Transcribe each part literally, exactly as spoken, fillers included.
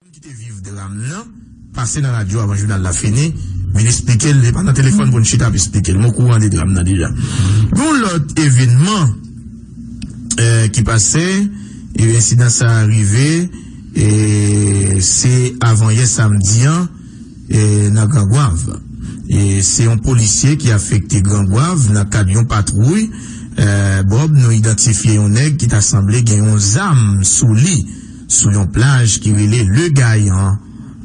ki te viv dram nan pase nan radyo avan jounal la fini, vin esplike l, li pa nan telefòn pou n chita ap esplike l. M okouran de dram nan deja. Gon lòt evènman eh, ki pase, e ensidan sa a rive, e se avanyè samdi an, e nan Gran Gwav. E se yon polisye ki afekte Gran Gwav nan kad yon patwouy. Eh, Bob, nou idantifye yon nèg ki ta sanble gen yon zam sou li, sou yon plaj ki rele Le Gayan.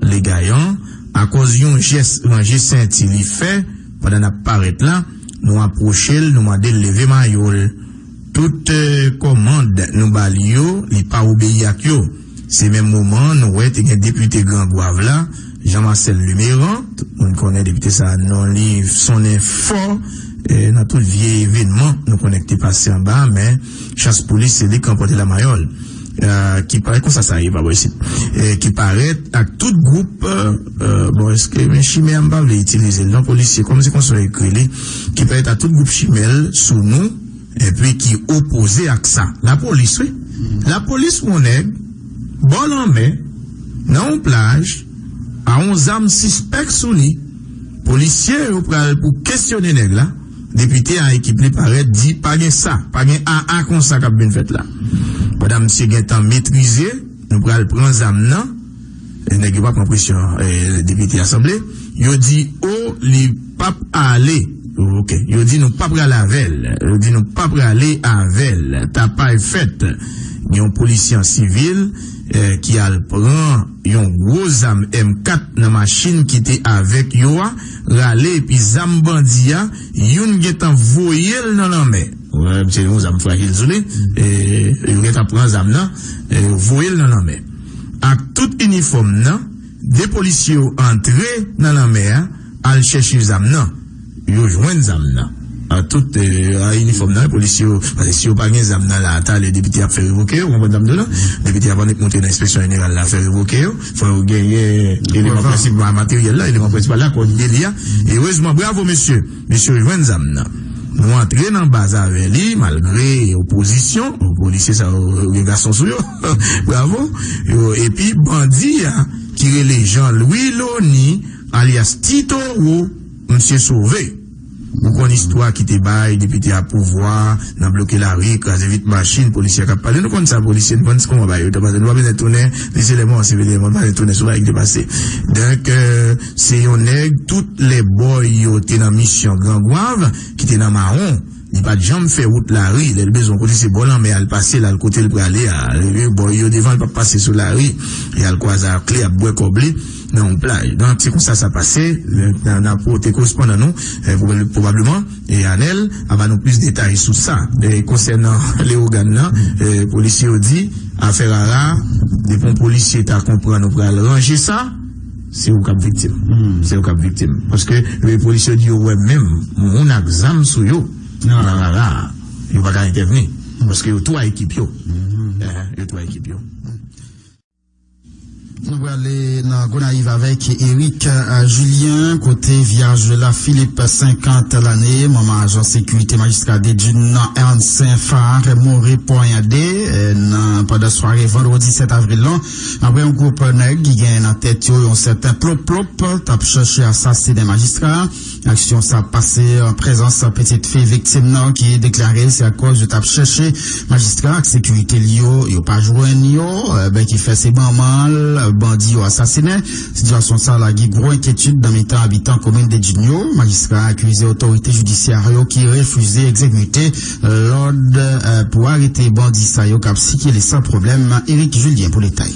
Le Gayan, akòz yon jès ranje senti li fè pandan n ap parèt la, nou apwoche l, nou mande l leve mayo l. Tout eh, kòmand nou ba li yo, li pa obeyi ak yo. Se menm moman an, nou wè te gen depite Gran Gwav la, Jean Marcel Luméran, tout moun konnen depite sa a, non li sonnen fò eh, nan tout vye evènman nou konnen ki te pase anba, men chans pou li, se li k ranpòte lamayòl. Eh, ki parèt konsa sa ye, pa bò isit. Eh, ki parèt ak tout gwoup, eh, eh, bon, èske men chimè a, m pa vle itilize l non, polisye, kòm se konsa yo ekri li, ki parèt ak tout gwoup chimè l sou nou, epi ki opoze ak sa. Lapolis, wi. Lapolis wè yon nèg bò lanmè, nan yon plaj, a yon zam sispèk sou li. Polisye yo pral pou kesyone nèg la. Depite a, ekip li parèt di pa gen sa, pa gen aa konsa k ap vin fèt la. Pandan misye gentan metrize, nou pral pran zam nan. E nèg yo pa pran presyon eh, depite a sanble. Yo di o, li p ap ale. Ok. Yo di nou pa prale avè l. Yo di nou pa prale avè l. Tapay fèt. Gen yon polisye an sivil eh, ki al pran yon gwo zam M kat nan machin ki te avèk yo a, rale epi zam bandi a, youn gentan voye l nan lanmè. Wè, misye yon zam frajil sou li. E, yo gentan pran zam nan, e, yo voye l nan lanmè. Ak tout inifòm nan, de polisye yo antre nan lanmè a, al chèche zam nan. Yo jwenn zam nan. Ak tout eh, a inifòm nan, polisye yo, paske si yo pa gen zam nan la, talè depite ap fè revoke yo, ou konprann sa m di w la? Depite ap annik monte nan enspeksyon jeneral la, fè revoke yo, fò yo genyen eleman prensipal, materyèl la, eleman prensipal la, kò li ye li a. Erezman, bravo mesye, mesye yo jwenn zam nan. Nou antre nan baz avè li, malgre opozisyon, polisye sa yo gen gason sou yo, bravo, yo, epi bandi a, ki rele Jean Louis Lony, alyas Ti Towo, misye sove. Ou konn istwa ki te bay depite a pouvwa nan bloke lari, kraze vit machin, polisye a k ap pale. Nou konn sa polisye, nou konn kòman bagay yo te pase. Nou pa bezwen tounen, li se lè mò, se lè mò, nou pa bezwen tounen sou bagay ki te pase. Donk, eh, se yon nèg, tout lè bòy yo te nan misyon Gran Gwav, ki te nan mawon. Li pa t janm fè wout lari. Lè l bezwen kote se bò lanmè a l pase, l al kote l prale a. Lè bòy yo devan, l p ap pase sou lari. E al kwaze ak li, ap bwè kòb li nan yon plaj. Donk, se konsa sa pase. N a, n a pote korespondan nou, eh, pwob-, pwobableman, e Anèl, a ba nou plis detay sou sa. E konsènan Leyogàn nan, eh, polisye yo di, afè rara, depi yon polisye ta konprann ou pral ranje sa, se ou k ap viktim. Se ou k ap viktim. Paske, eh, polisye yo di yo wè menm moun ak zam sou yo nan rara. Yo pa ka entèvni. Paske yo tou a ekip yo. Eh, yo tou a ekip yo. Nou prale nan Gonayiv avèk Eric, eh, Julien, kote Vierge Lafilippe, senkant lane, manman ajan sekirite majistra Dedune nan Ernst Saint Phar, mouri ponyade, eh, nan, pandan sware vandredi sèt avril lan, apre yon gwoup nèg ki gen nan tèt yo yon sèten Plop Plop t ap chèche asasinen majistra a. Aksyon sa ap pase an prezans pitit fi viktim nan ki deklare se akòz yo t ap chèche majistra ak sekirite li yo, yo pa jwenn yo, eh, ben ki fè se manman l bandi yo asasinen. Sitiyasyon sa lage gwo enkyetid nan mitan abitan komin Dedune yo. Majistra a akize otorite jidisyè yo ki refize egzekite lòd, eh, pou arete bandi sa yo k ap sikile san pwoblèm. Eric Julien pou detay.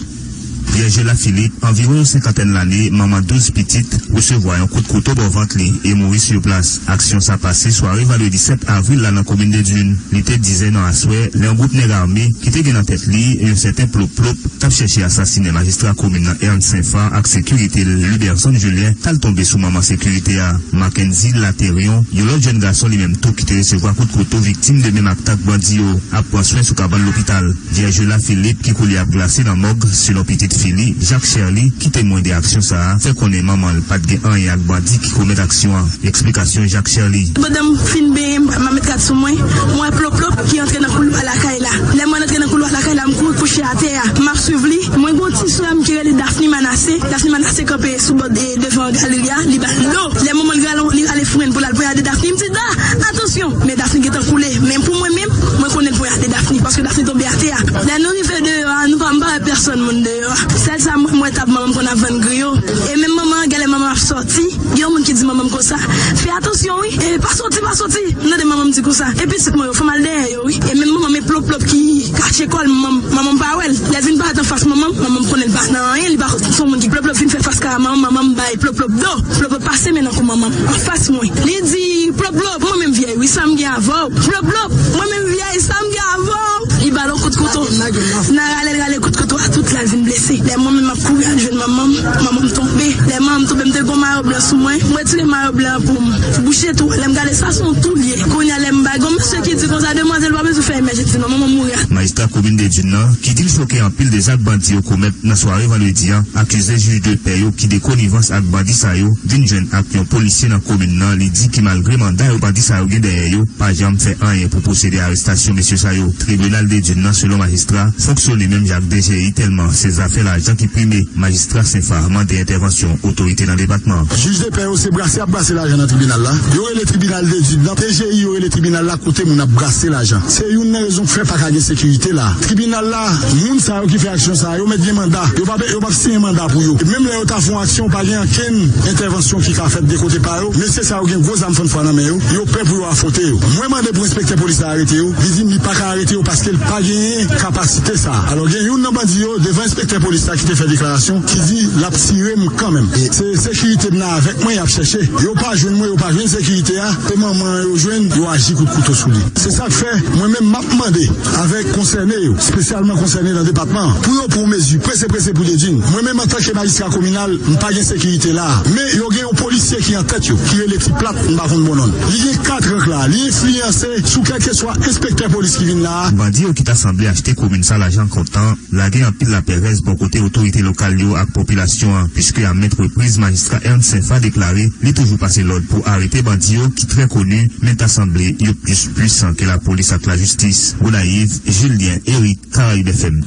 Vierge Lafilippe, anviwon yon senkantèn lane, manman douz pitit, resevwa yon kout kouto bò vant li e mouri sou plas. Aksyon sa pase sware vandredi sèt avril la nan komin Dedune. Li te dizè nan aswè, lè yon gwoup nèg ame ki te gen nan tèt li yon sèten Plop Plop t ap chèche asasinen majistra komin nan Ernst Saint Phar ak sekirite l, Luberson Julien, t al tonbe sou manman sekirite a, Mackenzie Laterion, yon lòt jèn gason li menm tou ki te resevwa kout kouto viktim de menm atak bandi yo ap pran swen sou kabann lopital. Vierge Lafilippe ki koulye ap glase nan mòg, selon pitit fi Li, Jacques Cherly, ki temwen de aksyon sa a, fè konnen manman l pa t gen anyen ak bandi ki komèt aksyon an. Eksplikasyon Jacques Cherly. Pandan m fin benyen, m met rad sou mwen, m wè Plop Plop ki antre nan koulwa lakay la. Lè m wè l antre nan koulwa lakay la, m kouri kouche atè a. M ap swiv li. Mwen gen yon ti sè m ki rele Daphne Manassé. Daphne Manassé kanpe sou bò de, devan galri a, li ba l dlo. Lè manman l rale, li rale fren l pou l al ponyade Daphne, m di, Da, atansyon! Men Daphne gentan koule. Men pou mwen menm, mwen konnen l ponyade Daphne, paske Daphne tonbe atè a. Lè nou rive deyò a, nou pa, m pa wè pèsòn moun deyò a. Sèl sa mwen, mwen t ap manman m konn ap vann griyo. E menm manman an, genlè manman ap sòti. Gen yon moun ki di manman m konsa, Fè atansyon wi, e pa sòti, pa sòti. M tande manman m di konsa. E pitit mwen yo, fò m al dèyè yo wi. E menm manman m e Plop Plop ki kache kò l, manman, manman m pa wè l. Lè l vin parèt anfas manman m, manman m konnen l pa nan anyen, li pa se yon moun ki Plop Plop vin fè fas ka manman m, manman m bay Plop Plop do. Plop Plop pase men nan kou manman m, anfas mwen. Li di, Plop Plop, mwen menm vyèy wi, sa m gen avè w? Plop Plop, mwen menm vyèy, sa m gen avè w? Li ba l yon kout kouto. Nan rale l rale kout kouto a, tout la l vin blese. Lè mwen menm m ap kouri al jwenn manman m, manman m tonbe. Lè manman m tonbe, m te gen yon mayo blan sou mwen. M retire mayo blan an pou m bouche tou a. Lè m gade sa, se yon tou l ye. Kounye a, lè m bay, gen yon mesye ki di konsa, Demwazèl, ou pa bezwen fè emèjans, non, manman m mouri a. Majistra komin de Dune nan, ki di l choke anpil de zak bandi yo komèt nan sware vandredi an, akize jij de pè yo ki de konivans ak bandi sa yo vin jwenn ak yon polisye nan komin nan. Li di ki malgre manda yo bandi sa yo gen dèyè yo, pa janm fè anyen pou pwosede arestasyon mesye sa yo. Tribinal de Dune nan, selon majistra, fonksyone menm jan ak D G I tèlman se zafè lajan ki prime. Majistra Senfa mande entèvansyon otorite nan depatman an. Jij de pè yo se brase y ap brase lajan nan tribinal la. Yo rele tribinal de Dune nan, D G I yo rele tribinal la kote moun ap brase lajan. Se youn nan rezon k fè pa ka gen sekirite la. Tribinal la, moun sa yo ki fè aksyon sa yo mèt gen manda. Yo p ap, yo p ap siyen manda pou yo. Menm lè yo ta fè yon aksyon, pa gen ankenn entèvansyon ki ka fèt de kote pa yo. Mesye sa yo gen gwo zam fannfwa nan men yo. Yo pè pou yo afwonte yo. Mwen mande pou enspektè polis la arete yo. Li di m li pa ka arete yo paske l pa genyen kapasite sa a. Alò, gen youn nan bandi yo devan enspektè polis la ki te fè deklarasyon, ki di l ap tire m kanmenm. E se sekirite m nan avèk mwen y ap chèche. Yo pa jwenn mwen, yo pa jwenn sekirite a. Se manman an yo jwenn, yo aji kout kouto sou li. Se sa k fè, mwen menm, m ap mande avèk konsène yo, espesyalman konsène nan depatman an, pou yo pran mezi prese prese pou de Dune. Mwen menm, antanke majistra kominal, m pa gen sekirite la a. Men yo gen yon polisye ki an tèt yo, ki rele Ti Plat, m pa konn bon non l. Li gen kat rank la a. Li enfliyanse sou kèlkeswa enspektè polis ki vin la a. Bandi yo ki ta sanble achte komin sa lajan kontan, lage anpil lapèrèz bò kote otorite lokal yo ak popilasyon an, piske a mèt repriz majistra Ernst Senfa deklare li toujou pase lòd pou arete bandi yo ki trè koni, men ta sanble yo plis pwisan ke lapolis ak lajistis. Gonayiv, Julien Eric, Caraïbes F M.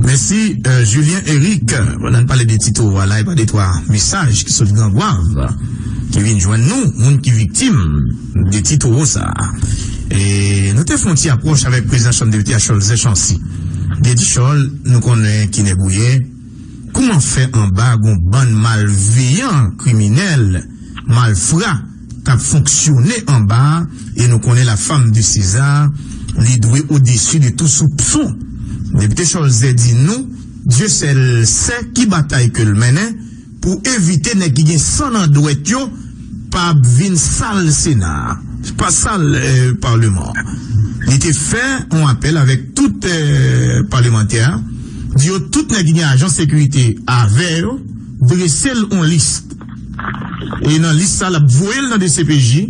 Mèsi, euh, Julien Eric. Pandan n pale de Ti Towo a la, e pa de twa mesaj ki sot Gran Gwav ki vin jwenn nou, moun ki viktim de Ti Towo sa a. E nou te fè yon ti apwòch avèk prezidan Chanm Depite a, Cholzè Chancy. Li di, Chòl, nou konnen ki nèg ou ye. Kouman fè anba gon bann malveyan, kriminèl, malfra k ap fonksyone anba a, e nou konnen la femme de César, li dwe au-dessus de tout soupçon. Depite Cholzè di nou, Dieu seul sait ki batay ke l mennen pou evite nèg ki gen san nan dwèt yo pa vin sal Sena a, pa sal, euh, Palman an. Li te fè yon apèl avèk tout, euh, palmantè a, di yo tout nèg ki gen ajan sekirite avè yo, drese l yon lis. E nan lis sa, l ap voye l nan D C P J.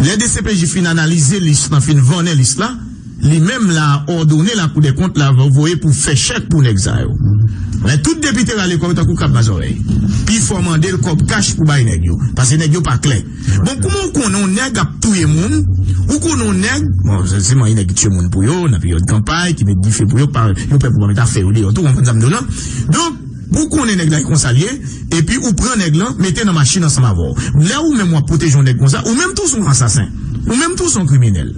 Lè D C P J fin analize lis lan, fin vannen lis la, li menm la òdone Lakou dè Kont la voye pou fè chèk pou nèg sa yo. Men tout depite rale kò yo tankou krab mazòrèy. Pifò mande l kòb kach pou bay nèg yo, paske nèg yo pa klè. Bon, kouman ou konnen yon nèg ap touye moun? Ou konnen yon nèg, bon, se, se manyen nèg ki tiye moun pou yo, nan peryòd kanpay, ki met dife pou yo, pa, yo pè pou pa met afè yo deyò tou, konprann sa m di w lan? Donk, pou w konnen nèg la e konsa l ye, epi ou pran nèg lan, mete nan machin ansanm avè w. Lè ou menm w ap pwoteje yon nèg konsa, ou menm tou se yon asasen. Ou menm tou se yon kriminèl.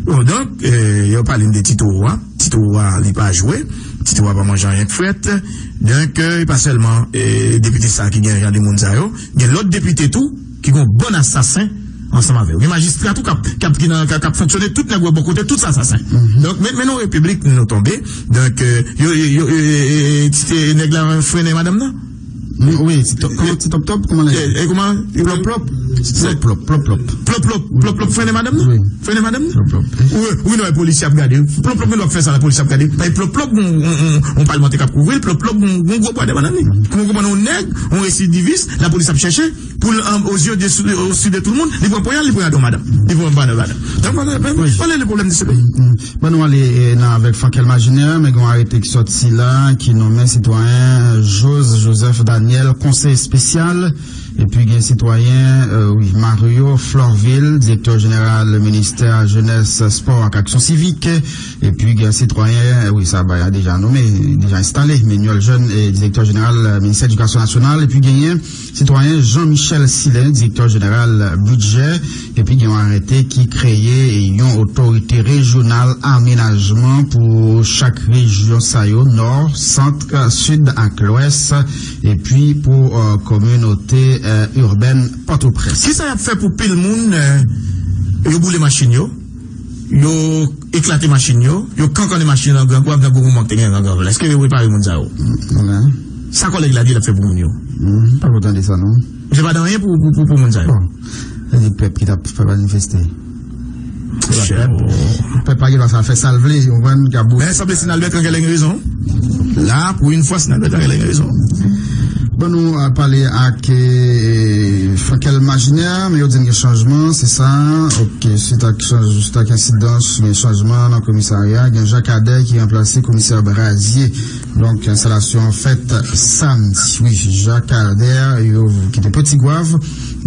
Bon, donk, euh, yo pale m de Ti Towo a. Ti Towo a, li pa jwe. Ti Towo a pa manje anyen k frèt. Donk, euh, e pa sèlman, euh, depite sa ki gen jan de moun sa yo. Gen lòt depite tou ki gon bann asasen ansanm avè yo. Gen majistra tou k ap, k ap, ki nan, k ap, k ap fonksyone tout nèg yo bò kote, tout sa asasen. Donk, men, men nou repiblik nou tonbe. Donk, euh, yo, yo, yo, euh, euh, ti, nèg la frennen madanm nan? Wi, wi, ti top, kòman ti top top, kòman l rele? Eh, eh, kòman? Plop plop. Plop plop, plop plop. Plop plop, plop plop, frennen madanm nan? Wi. Frennen madanm nan? Plop plop. Wi, wi, non, e polisye ap gade. Plop plop, men lè w ap fè sa, lapolis ap gade. Paske plop plop, gon, gon, gon, gon palmantè k ap kouvri l, plop plop, gon, gon gwo bwa dèyè bannann li. Kòman w konprann yon nèg, yon residivis, lapolis ap chèche, Pou l, euh, aux yeux de, au su de tout le monde, li pran ponyal, li pran adan madanm. Li pran adan madanm. Donk, voilà, voilà le problème de ce pays. Bon, nou ale, eh, nan avèk Frankel Majinè, men gen yon arete ki sòti la, ki nonmen sitwayen Jose Joseph Daniel, konseye espesyal, epi gen sitwayen, euh, wi, Mario Florvil, direktè jeneral ministè jenès, spò ak aksyon sivik, epi gen sitwayen, euh, wi, sa bay la deja nonmen, deja enstale, Manuel Jeune, eh, direktè jeneral, euh, ministè edikasyon nasyonal, epi genyen sitwayen Jean Michel Silin, direktè jeneral bidjè, epi gen yon arete ki kreye yon otorite rejyonal amenajman pou chak rejyon sa yo, nò, sant, sid ak lwès, epi pou, euh, kominote, euh, irbèn Pòtoprens. Kisa y ap fè pou pil moun, euh, yo boule machin yo? Yo eklate machin yo, yo kankannen machin yo nan Gran Gwav, nan gwo moman ki te gen nan Gran Gwav la. Èske yo repare moun sa yo? Sa kòlèg la di l ap fè pou moun yo? M pa ko tande sa, non. Misye pa di anyen pou, pou, pou, pou moun sa yo. Bon, se pèp ki t ap fè manifeste. Se pa pèp. Pèp pa gen dwa sa fè sa l vle, ou konprann, k ap boule. Men sanble si n al Bètran gen rezon. La, pou yon fwa, si n al Bètran gen rezon. Bon, nou a pale ak, eh, Frankel Majinè, men yo di n gen chanjman, se sa. Ok, suit ak chanj-, suit ak ensidans, gen chanjman nan komisarya, gen Jacques Ader ki ranplase komisè Brazier. Donk, enstalasyon an fèt samdi. Wi, Jacques Ader, yo kite Petit Goâve,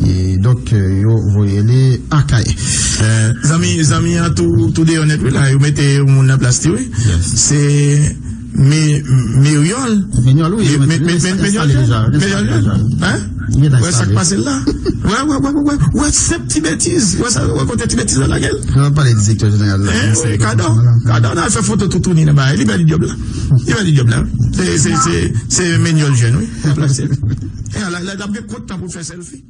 e donk, yo voye li Akayè. Eh, zanmi, zanmi an tou, tou deyò nèt, wi, la, yo mete yon moun nan plas li, wi. Se Me-, Meryòl. Menyòl, wi, Me-, yo mete, Me-, Me-, Menyòl, enstale deja, Menyòl, enstale deja. Hein? Wè sa k pase la? Wè, wè, wè, wè, wè, wè, se ti betiz. Wè sa, wè kote ti betiz la lage l. Yo pale direktè jeneral la. Eh, wi, kadò, kadò, nan fè foto toutouni nan bagay. Li pèdi djòb la. Li pèdi djòb la. Se, se, se, se Menyòl jèn, wi. L ap plase. E la, la, l ap gen kont tan pou l fè selfie.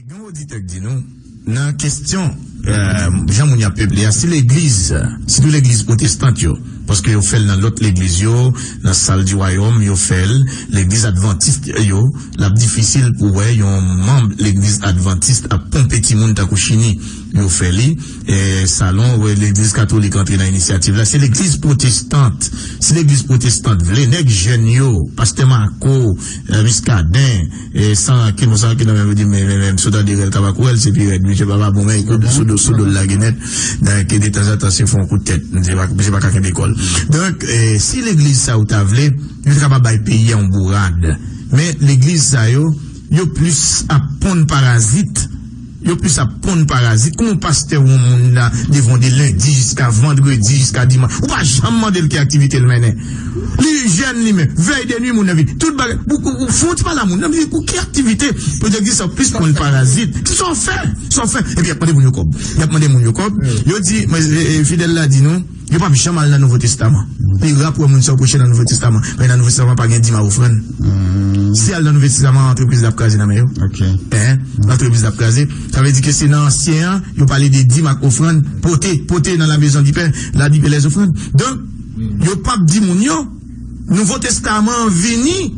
Gen yon oditè k di nou, nan kesyon, eh, jan moun y ap peple a, si legliz, sitou legliz pwotestant yo, paske yo fè l nan lòt legliz yo, nan Salle du Royaume, yo fè l, legliz advantis yo, l ap difisil pou wè yon manm legliz advantis ap ponpe timoun tankou chini, yo fè li, eh, salon, wè legliz katolik antre nan inisyativ la, se legliz pwotestant, si legliz pwotestant vle, nèg jèn yo, pastè Marco, eh, Muscadin, E san rankin, bon, san rankin nan men, yo di, men, men, men, si w tande rèl tabak ou wè l, se pi rèd, misye pa, pa bon, men, sou do, sou do l lage nèt. Donk, de tanzantan, se fè yon kout tèt. Misye pa, misye pa ka kenbe kò l. Donk, eh, si legliz sa yo ta vle, yo te kapab bay peyi a yon bourad. Men, legliz sa yo, yo plis ap ponn parazit. Yo plis ap ponn parazit. Kòman yon pastè ou yon moun la devan de lendi jiska vandredi, jiska dimanch? Ou pa janm mande l ki aktivite l mennen. Li jèn li menm, vèy de nwi moun nan vini. Tout bagay, ou, ou, ou fè yon ti pale a moun nan, di pou ki aktivite pou te di sa plis moun parazit. Ki sa w fè? Sa w fè? Epi y ap mande moun yo kòb. Y ap mande moun yo kòb. Yo di, men, e, e, Fidèl la di nou, yo p ap janm al nan Nouvo Testaman. Li ra pou wè moun sa yo preche nan Nouvo Testaman. Men nan Nouvo Testaman pa gen dim a ofrann. Si y al nan Nouvo Testaman, antrepriz la ap kraze nan men yo. Hein? Antrepriz la ap kraze. Sa vle di ke se nan ansyen an, yo pale de dim ak ofrann, pote, pote nan la maison du Père, la Bible et les offrandes. Donk, yo p ap di moun yo, Nouvo Testaman an vini,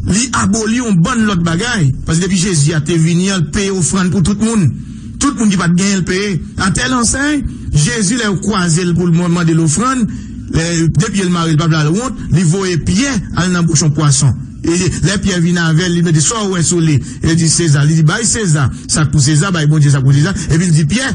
li aboli yon bann lòt bagay. Paske depi Jezi a te vini an, l peye ofrann pou tout moun. Tout moun ki pa t genyen, l peye. À telle enseigne, Jezi, lè yo kwaze l pou l mande l ofrann, lè, de pye l mare, l pa vle al wont, li voye Pyè al nan bouch yon pwason. E lè Pyè vin avè l, li mande, sa w wè sou li? Li di, Seza. Li di, bay Seza sa k pou Seza, bay Bondye sa k pou Seza. Epi l di, Pyè,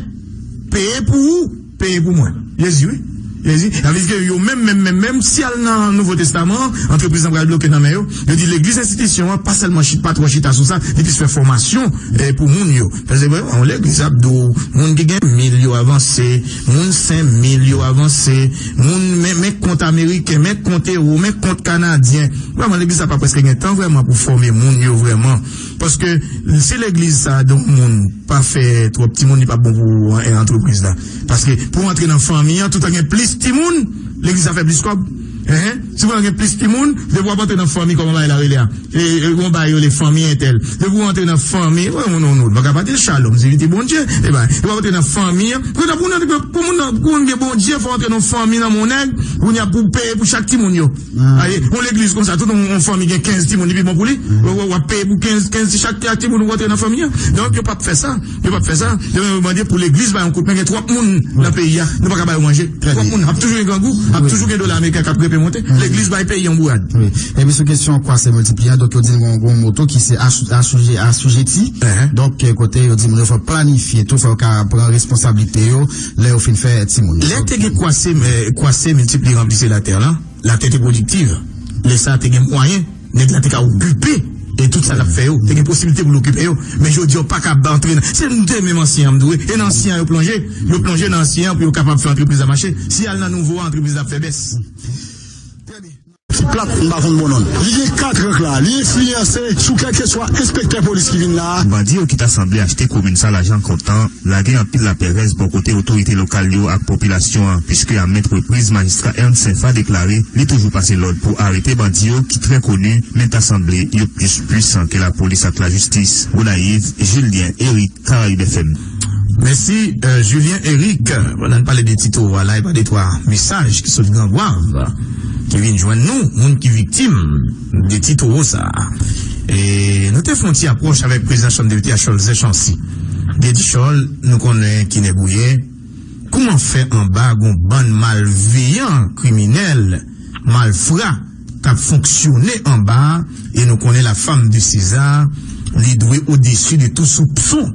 peye pou ou, peye pou mwen. Jezi, wi. Jezi. Sa vle di ke yo menm, menm, menm, menm, si y al nan Nouvo Testaman an, antrepriz lan pral bloke nan men yo. Yo di legliz enstitisyon an, pa sèlman chit, pa twò chita sou sa, li plis fè fòmasyon, eh, pou moun yo. Paske, bon, yon legliz ap di w, moun ki gen mil yo avanse, moun senk mil yo avanse, moun, men, men kont ameriken, men kont ewo, men kont kanadyen. Vrèman, legliz la pa prèske gen tan vrèman pou fòme moun yo vrèman. Paske si legliz sa a, donk, moun pa fè twòp timoun, li p ap bon pou, eh, antrepriz la. Paske pou antre nan fanmi an, tout an gen plis timoun, legliz la fè plis kòb. Hein? Si w gen plis timoun, depi w ap antre nan fanmi, kòman bagay la rele a? E, e, yon bagay yo rele fanmi entèl. Depi w antre nan fanmi, wè, non, non, non, nou pa ka pa di l shalom, se vite Bondye. E ben, depi w ap antre nan fanmi an, pou, pou, pou, pou moun nan, pou moun gen Bondye, fò w antre nan fanmi nan mon nèg, kounye a pou peye pou chak timoun yo. Aye, yon legliz konsa, tout yon, yon fanmi gen kenz timoun, li pi bon pou li. Ou, ou, w ap peye pou kenz, kenz ti, chak, chak timoun ou antre nan fanmi an. Donk, yo p ap fè sa. Yo p ap fè sa. Yo menm yo mande pou legliz bay yon kout men, gen twòp moun nan peyi a. Nou pa ka ba yo manje. Twòp moun, ap toujou gen grangou, ap toujou gen dola ameriken k ap krepe. monte. Legliz bay peyi an bourad. Wi. Epi sou kesyon kwase miltipliye a, donk yo di n gen yon moto ki se asou- asouje- asijeti. Donk, eh, kote yo di moun yo fò planifye tou, fò yo ka pran responsablite yo lè yo fin fè timoun. Lè te gen kwase, eh, kwase miltipliye ranplise latè la, latè te pwodiktiv. Lè sa te gen mwayen, nèg la te ka okipe e tout sa l ap fè yo, te gen posiblite pou l okipe yo. Men jodi a, w pa ka antre nan, se nou te menm ansyen an, m di w, e nan ansyen an yo plonje, yo plonje nan ansyen an pou yo kapab fè antrepriz la mache. Si y al nan nouvo a, antrepriz la ap fè bès. Trè byen. Ti plat, m pa konn bon non. Li gen kat rank la, li enfliyanse sou kèlkeswa enspektè polis ki vin la a. Bandi yo ki ta sanble achte komin sa lajan kontan, lage anpil lapèrèz bò kote otorite lokal yo ak popilasyon an, piske a mèt repriz majistra Ernst Senfa deklare li toujou pase lòd pou arete bandi yo ki trè koni, men ta sanble yo plis pwisan ke lapolis ak lajistis. Gonayiv, Julien Eric, Caraïbes F M. Mèsi, eh, Julien Eric. Pandan n pale de Ti Towo a la, e pa de twa mesaj ki sot Gran Gwav ki vin jwenn nou, moun ki viktim de Ti Towo sa a. E nou te fè yon ti apwòch avèk prezidan Chanm Depite a, Cholzè Chancy. Li di, Chòl, nou konnen ki nèg ou ye. Kouman fè anba gon bann malveyan, kriminèl, malfra k ap fonksyone anba a, e nou konnen la femme de César, li dwe au-dessus de tout soupçon.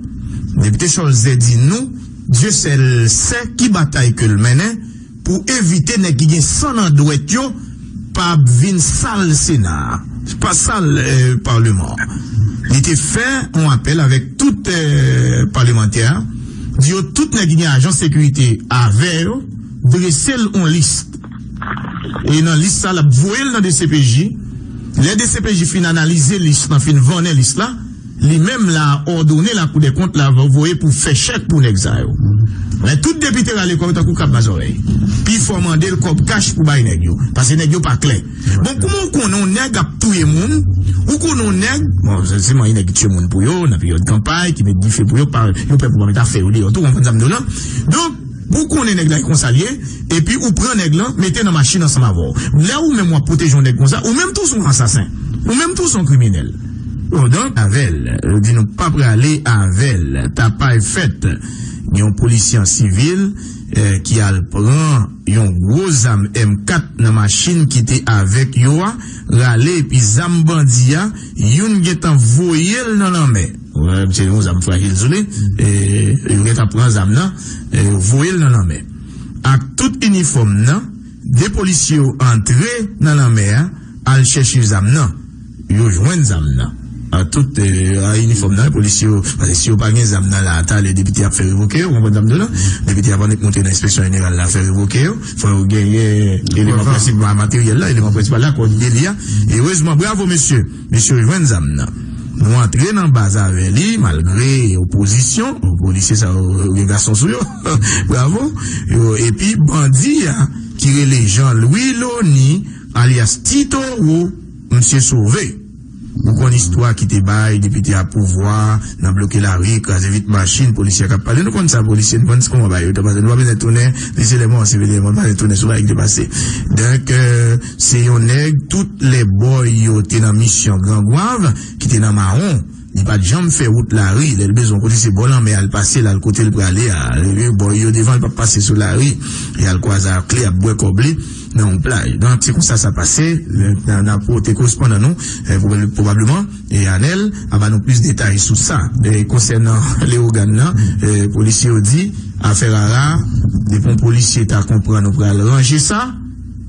Depite Cholzè di nou, Dieu seul sait ki batay ke l mennen pou evite nèg ki gen san nan dwèt yo pa vin sal Sena a, pa sal, eh, Palman an. Li te fè yon apèl avèk tout, eh, palmantè a, di yo tout nèg ki gen ajan sekirite avè yo, drese l yon lis. E nan lis sa, l ap voye l nan D C P J. Lè D C P J fin analize lis lan, fin vannen lis la, li menm la òdone Lakou dè Kont la voye pou fè chèk pou nèg sa yo. Men tout depite rale kò yo tankou krab mazòrèy. Pi fò mande l kòb kach pou bay nèg yo. Paske nèg yo pa klè. Bon, kouman ou konnen yon nèg ap touye moun? Ou konnen yon nèg, bon, se, se manyen nèg ki tiye moun pou yo, nan peryòd kanpay, ki met dife pou yo, pa, yo pè pou pa met afè yo deyò tou, konprann sa m di w lan? Donk, pou w konnen nèg la e konsa l ye, epi ou pran nèg lan, mete nan machin ansanm avè w. Lè ou menm w ap pwoteje yon nèg konsa, ou menm tou se yon asasen. Ou menm tou se yon kriminèl. Bon, donk, avè l, yo di nou pa prale avè l. Tapay fèt. Gen yon polisye an sivil, eh, ki al pran yon gwo zam M kat nan machin ki te avèk yo a, rale epi zam bandi a, youn gentan voye l nan lanmè. Wè, misye yon zam frajil sou li, e, yo gentan pran zam nan, e, yo voye l nan lanmè. Ak tout inifòm nan, de polisye yo antre nan lanmè a, al chèche zam nan. Yo jwenn zam nan. A tout, eh, a inifòm nan, polisye yo, paske si yo pa gen zam nan la, talè depite ap fè revoke yo, ou konprann sa m di w lan? Depite ap annik monte nan enspeksyon jeneral la, fè revoke yo, fò yo genyen eleman prensipal, materyèl la, eleman prensipal la, kò de li a. Erezman, bravo mesye, mesye yo jwenn zam nan. Nou antre nan baz avè li, malgre opozisyon, polisye sa yo gen gason sou yo, bravo, yo, epi bandi a, ki rele Jean Louis Lony, alyas Ti Towo, misye sove. Ou konn istwa ki te bay depite a pouvwa nan bloke lari, kraze vit machin, polisye k ap pale. Nou konn sa, polisye, nou konn kòman bagay yo te pase. Nou pa bezwen tounen, li se lè mò, se lè mò, nou pa bezwen tounen sou bagay ki te pase. Donk, eh, se yon nèg, tout lè bòy yo te nan misyon Gran Gwav, ki te nan mawon. Li pa t janm fè wout lari. Lè l bezwen kote se bò lanmè a l pase, l al kote l prale a. Bòy yo devan, l p ap pase sou lari. E al kwaze ak li, ap bwè kòb li nan yon plaj. Donk, se konsa sa pase. N a, n a pote korespondan nou, eh, pwob-, pwobableman, e Anèl a ba nou plis detay sou sa. E konsènan Leyogàn nan, eh, polisye yo di, afè rara, depi yon polisye ta konprann ou pral ranje sa,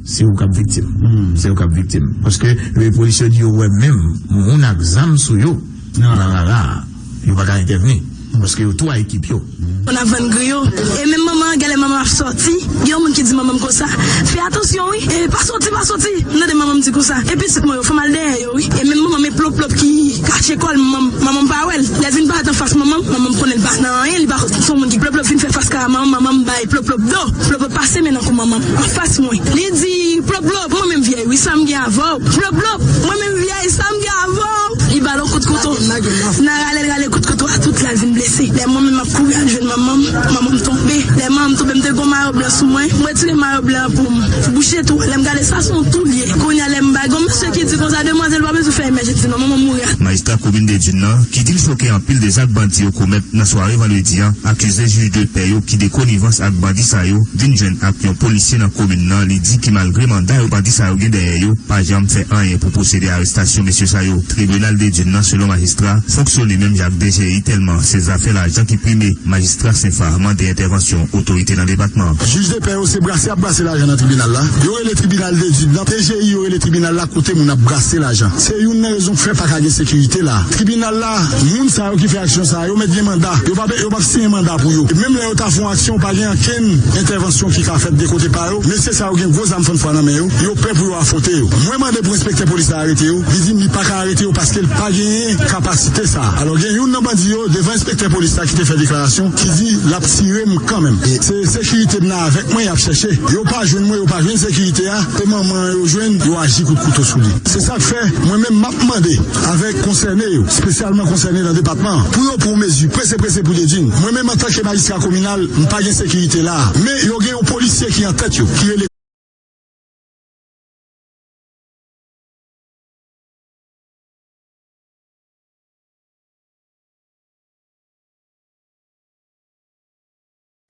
se ou k ap viktim. Se ou k ap viktim. Paske, eh, polisye yo di yo wè menm moun ak zam sou yo nan rara. Yo pa ka entèvni. Paske yo tou a ekip yo. N ap vann griyo. E menm manman an, genlè manman ap sòti. Gen yon moun ki di manman m konsa, fè atansyon wi. E pa sòti, pa sòti. M tande manman m di konsa. E pitit mwen yo, fò m al dèyè yo wi. E menm manman m e plop plop ki kache kò l, manman, manman m pa wè l. Lè l vin parèt anfas manman m, manman m konnen l pa nan anyen, li pa, se yon moun ki plop plop vin fè fas ka manman m, manman m bay plop plop do. Plop plop pase men nan kou manman m, anfas mwen. Li di, plop plop, mwen menm vyèy wi, sa m gen avè w? Plop plop, mwen menm vyèy, sa m gen avè w? Li ba l yon kout kouto. Nan rale l rale kout kouto a tout la. Vin blese. Lè mwen menm m ap kouri al jwenn manman m, manman m tonbe. Lè manman m tonbe, m te gen yon mayo blan sou mwen. M retire mayo blan an pou m bouche twou. Lè m gade sa, se yon twou l ye. Kounye a, lè m bay, gen yon mesye ki di konsa, demwazèl pa bezwen fè emèjans non, manman m mouri. Majistra komin de Dune nan, ki di l choke anpil de zak bandi yo komèt nan sware vandredi an, akize jij de pè yo ki de konivans ak bandi sa yo vin jwenn ak yon polisye nan komin nan. Li di ki malgre manda yo bandi sa yo gen dèyè yo, pa janm fè anyen pou pwosede arestasyon mesye sa yo. Tribinal de Dune nan, selon majistra, fonksyone menm jan ak D G I, tèlman se zafè lajan ki prime. Majistra Senfa mande entèvansyon otorite nan depatman an. Jij de pè yo se brase y ap brase lajan nan tribinal la. Yo rele tribinal de Dune nan, D G I, yo rele tribinal la kote moun ap brase lajan. Se youn nan rezon k fè pa ka gen sekirite la. Tribinal la, moun sa yo ki fè aksyon sa yo mèt gen manda. Yo p ap, yo p ap siyen manda pou yo. E menm lè yo ta fè yon aksyon, pa gen ankenn entèvansyon ki ka fèt de kote pa yo. Mesye sa yo gen gwo zam fannfwa nan men yo. Yo pè pou yo afwonte yo. Mwen mande pou enspektè polis la arete yo. Li di m li pa ka arete yo paske l pa genyen kapasite sa. Alò, gen youn nan bandi yo devan enspektè polis la ki te fè deklarasyon, ki di l ap tire m kanmenm. E se sekirite m nan avèk mwen y ap chèche. Yo pa jwenn mwen, yo pa jwenn sekirite a. Se manman an yo jwenn, yo aji kout kouto sou li. Se sa k fè, mwen menm, m ap mande avèk konsène yo, espesyalman konsène nan depatman an, pou yo pran mezi prese prese pou Dedin. Mwen menm, antanke majistra kominal, m pa gen sekirite la a. Men yo gen yon polisye ki an tèt yo, ki rele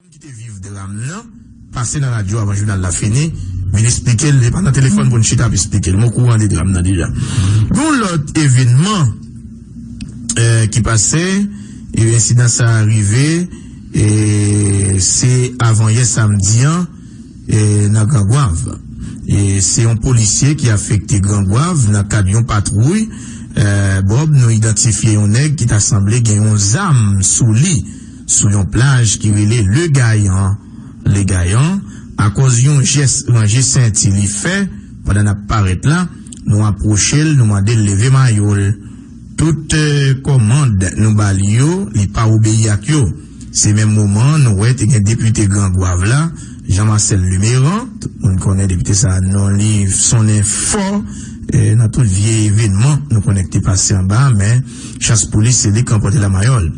Moun ki te viv dram nan pase nan radyo avan jounal la fini, vin esplike l, se pa nan telefòn pou n chita ap esplike l, m okouran de dram nan deja. Gon lòt evènman, eh, ki pase, e ensidan sa a rive, e se avanyè samdi an, e, nan Gran Gwav. E se yon polisye ki afekte Gran Gwav nan kad yon patwouy, e, Bòb, nou idantifye yon nèg ki ta sanble gen yon zam sou li, sou yon plaj ki rele Le Gayan. Le Gayan, akoz yon jès ranje senti li fè pandan n ap parèt la, nou apwoche l, nou mande l leve mayo l. Tout, eh, kòmand nou ba li yo, li pa obeyi ak yo. Se menm moman an, nou wè te gen depite Gran Gwav la, Jean Marcel Luméran, tout moun konnen depite sa a, non li sonnen fò, eh, nan tout vye evènman nou konnen ki te pase anba a, men chans pou li, se li k ranpòte lamayòl.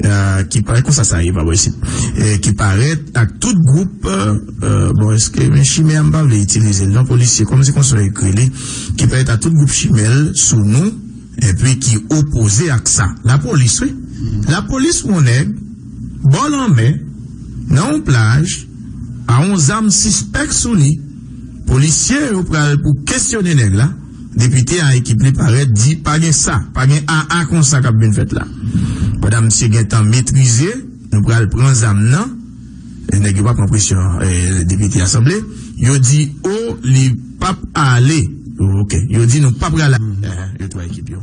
Eh, ki parèt konsa sa ye, pa bò isit. Eh, ki parèt ak tout gwoup, eh, eh, bon, èske men chimè a m pa vle itilize l non, polisye, kòm se konsa yo ekri li, ki parèt ak tout gwoup chimè l sou nou, epi ki opoze ak sa. Lapolis, wi. Lapolis wè yon nèg bò lanmè, nan yon plaj, a yon zam sispèk sou li. Polisye yo pral pou kesyone nèg la. Depite a, ekip li parèt di pa gen sa, pa gen aa konsa k ap vin fèt la. Pandan misye gentan metrize, nou pral pran zam nan. E nèg yo pa pran presyon, eh, depite a sanble. Yo di, o, li p ap ale. Oke. Yo di nou p ap pral a-, eh, yo twa ekip yo.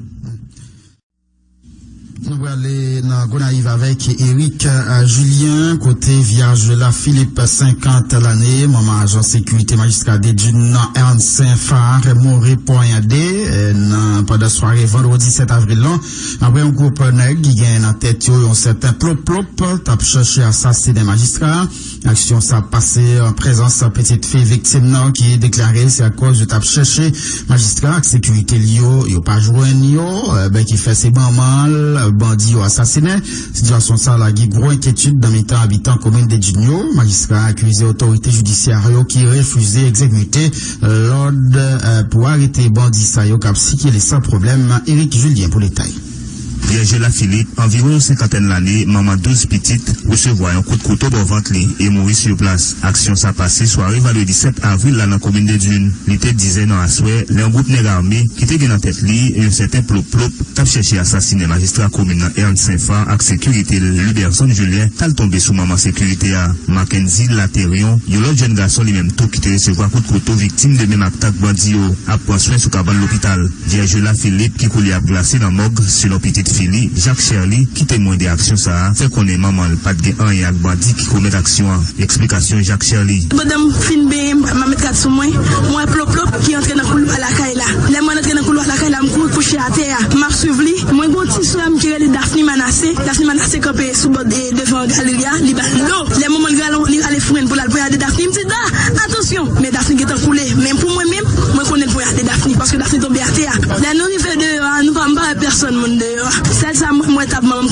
Nou prale nan Gonayiv avèk Eric, eh, Julien, kote Vierge Lafilippe, senkant lane, manman ajan sekirite majistra Dedin nan Ernst Saint Phar, mouri ponyade, eh, nan, pandan sware vandredi sèt avril lan, apre yon gwoup nèg ki gen nan tèt yo yon sèten Plop Plop t ap chèche asasinen majistra a. Aksyon sa pase an prezans pitit fi viktim nan ki deklare se akoz yo t ap chèche majistra ak sekirite li yo, yo pa jwenn yo, eh, ben ki fè se manman l bandi yo asasinen. Sitiyasyon sa lage gwo enkyetid nan mitan abitan komin Dedin yo. Majistra a akize otorite jidisyè yo ki refize egzekite lòd, eh, pou arete bandi sa yo k ap sikile san pwoblèm. Eric Julien pou detay. Vierge Lafilippe, anviwon yon senkantèn lane, manman douz pitit, resevwa yon kout kouto bò vant li e mouri sou plas. Aksyon sa pase sware vandredi sèt avril la nan komin Dedin. Li te dizè nan aswè, lè yon gwoup nèg ame ki te gen nan tèt li yon sèten Plop Plop t ap chèche asasinen majistra komin nan Ernst Saint Phar ak sekirite l Luberson Julien t al tonbe sou manman sekirite a. Mackenzie Laterion, yon lòt jèn gason li menm tou ki te resevwa kout kouto viktim de menm atak bandi yo, ap pran swen sou kabann lopital. Vierge Lafilippe ki koulye ap glase nan mòg, selon pitit fi li, Jacques Cherly, ki temwen de aksyon sa a, fè konnen manman l pa t gen anyen ak bandi ki komèt aksyon an. Eksplikasyon Jacques Cherly. Pandan m fin benyen, m, m met rad sou mwen, m wè Plop Plop ki antre nan koulwa lakay la. Lè m wè l antre nan koulwa lakay la, m kouri kouche atè a. M ap swiv li. Mwen gen yon ti sè m ki rele Daphne Manassé. Daphne Manassé kanpe sou bò de, devan galeri a, li ba l dlo. Lè manman l rale, li rale fren pou l al ponyade Daphne, m di, Da, atansyon! Men Daphne gentan koule. Men pou mwen menm, mwen konnen l ponyade Daphne, paske Daphne tonbe atè a. Lè nou rive deyò a, nou pa, m pa wè pèsonn moun deyò a. Sèl sa mwen, mwen t ap manman m